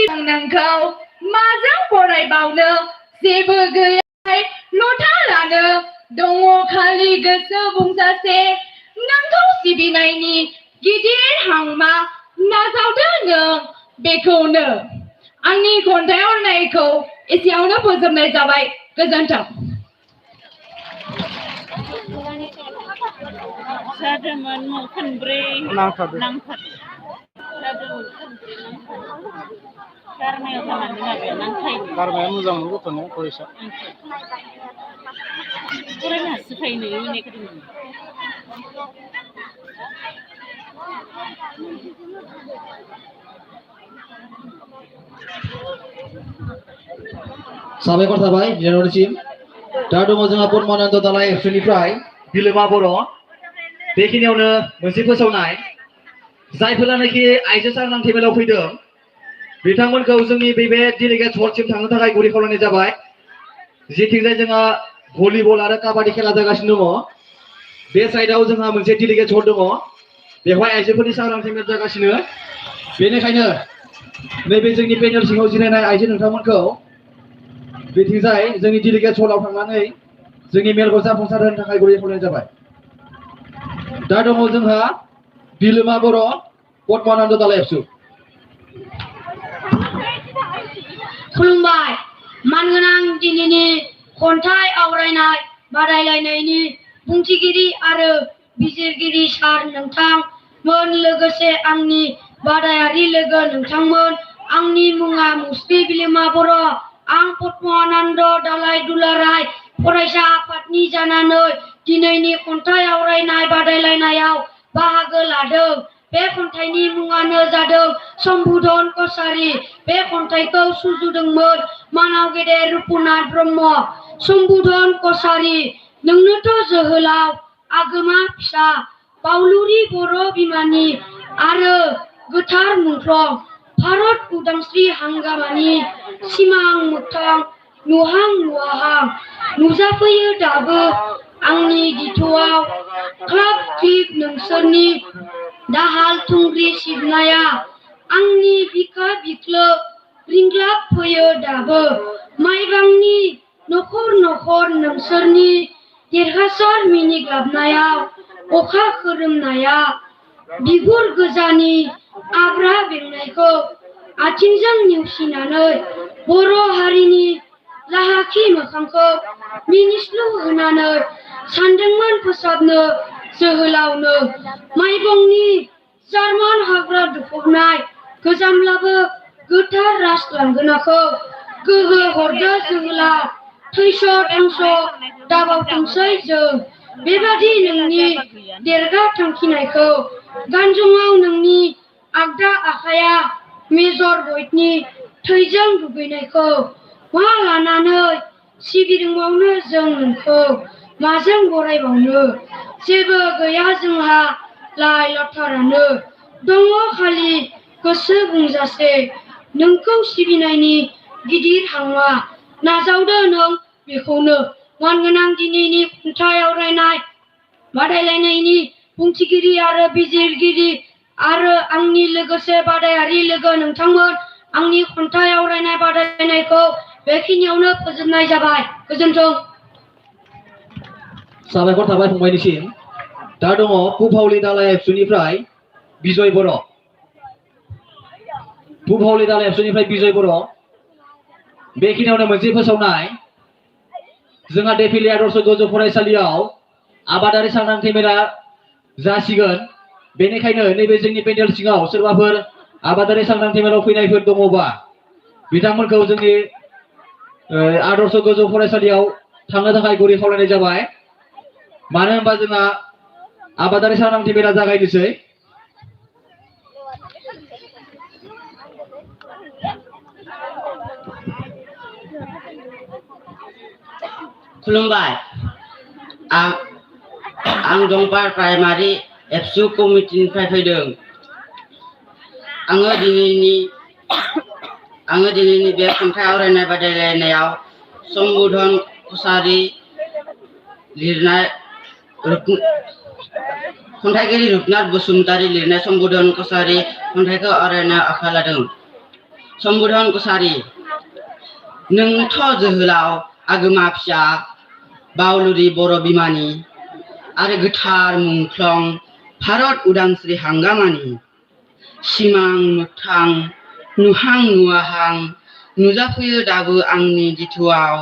नोंखौ माजों फरायबावनो जेबो गैया लथा लानो दङ खालि गोसो बुंजासे नोंखौ सिबिनायनि गिदिर हांमा नाजावदो नों बेखौनो आंनि खन्थाइ आवरायनायखौ एसेयावनो फोजोबनाय जाबाय गोजोन्थों। जादोंमोन खनब्रै नांथारदों गारमायाव थांनानै माबाया नांथायो गारमाया मोजां मोनो गथ'नो फरायसा फरायनो हासिखायो नोङो होननायखौ साबायखर थाबाय बिनानावनिसिम दा दङ जोंहा परमानन्द दालाय एबसुनिफ्राय बिलोमा बर' बेखिनियावनो मोनसे फोसावनाय जायफोरानोखि आइजो सांग्रांथि मेलाव फैदों बिथांमोनखौ जोंनि बे डेलिगेट हलसिम थांनो थाखाय गुरै खावलायनाय जाबाय जेथिंजाय जोंहा भलिबल आरो काबादि खेला जागासिनो दङ बे साइडआव जोंहा मोनसे डेलिगेट हल दङ बेवहाय आइजोफोरनि सांग्रांथि मेल जागासिनो बेनिखायनो नैबे जोंनि पेनेल सिङाव जिरायनाय आइजो नोंथांमोनखौ बेथिंजाय जोंनि डेलिगेट हलाव थांनानै जोंनि मेलखौ जाफुंसार होनो थाखाय गुरै खावलायनाय जाबाय दा दङ जोंहा बिलोमा बर' परमानन्द दालाय एबसु खुलुमबाय मानगोनां दिनैनि खन्थाइ आवरायनाय बादायलायनायनि बुंथिगिरि आरो बिजिरगिरि सार नोंथांमोन लोगोसे आंनि बादायारि लोगो नोंथांमोन आंनि मुङा मुस्रि बिलोमा बर' आं पद्मानन्द दालाय दुलाराय फरायसा आफादनि जानानै दिनैनि खन्थाइ आवरायनाय बादायलायनायाव बाहागो लादों बे खन्थाइनि मुङानो जादों सम्बुधन कछारी बे खन्थाइखौ सुजुदोंमोन मानाव गेदेर रुपुनाथ ब्रह्म सम्बुधन कछारी नोंनोथ' जोहोलाव आगोमा फिसा बावलुरि बर' बिमानि आरो गोथार मुंख्लं भारत उदांस्रि हांगामानि सिमां मोगथां नुहां नुवाहां नुजाफैयो दाबो आंनि दिथ'आव ख्लाब ख्लिब नोंसोरनि दाहाल थुंग्रि सिबनाया आंनि बिखा बिख्लो रिंग्लाब फैयो दाबो माइबांनि नखर नखर नोंसोरनि देरहासार मिनिग्लाबनायाव अखा खोरोमनाया बिगुर गोजानि आब्रा बेंनायखौ आथिंजों नेवसिनानै बर' हारिनि लाहाखि मोखांखौ मिनिस्लु होनानै सानदोंमोन फोसाबनो जोहोलावनो माइबंनि जार्मान हाग्रा दुफबनाय गोजामब्लाबो गोथार राज लांगोनाखौ गोहो हरदो जोहोलाव थैस' थांस' दाबावथोंसै जों बेबादि नोंनि देरगा थांखिनायखौ गानजङाव नोंनि आगदा आखाया मेजर बयडनि थैजों दुगैनायखौ मा लानानै सिबिदोंबावनो जों नोंखौ माजों बरायबावनो जेबो गैया जोंहा लाइ लथारानो दङ खालि गोसो बुंजासे नोंखौ सिबिनायनि गिदिर हांमा नाजावदो नों बेखौनो मानगोनां दिनैनि खन्थाइ आवरायनाय बादायलायनायनि बुंथिगिरि आरो बिजिरगिरि आरो आंनि लोगोसे बादायारि लोगो नोंथांमोन आंनि खन्थाइ आवरायनाय बादायलायनायखौ बेखिनियावनो फोजोबनाय जाबाय गोजोन्थों। साबायखर थाबाय फंबायनिसिम दा दङ पुफावलि दालाय एबसुनिफ्राय बिजय बर' पुफावलि दालाय एबसुनिफ्राय बिजय बर' बेखिनियावनो मोनसे फोसावनाय जोंहा देफिलि आदर्श गोजौ फरायसालियाव आबादारि सांग्रांथि मेला जासिगोन बेनिखायनो नैबे जोंनि पेनेल सिङाव सोरबाफोर आबादारि सांग्रांथि मेलाव फैनायफोर दङबा बिथांमोनखौ जोंनि आदर्श गोजौ फरायसालियाव थांनो थाखाय गुरै खावलायनाय जाबाय मानो होनबा जोंहा आबादारि सांग्रांथि मेला जागायनोसै खुलुमबाय आं दंपार प्राइमारि एबसु कमिटिनिफ्राय फैदों आङो दिनैनि बे खन्थाइ आवरायनाय बादायलायनायाव सम्बुधन कछारी लिरनाय खन्थाइगिरि रुपनाथ बसुमतारी लिरनाय सम्बुधन कछारी खन्थाइखौ आवरायनो आखायाव लादों सम्बोधन कसारि नोंथ' जोहोलाव आगोमा फिसा बावलुरि बर' बिमानि आरो गोथार मुंख्लं भारत उदांस्रि हांगामानि सिमां मोगथां नुहां नुवाहां नुजाफैयो दाबो आंनि दिथुआव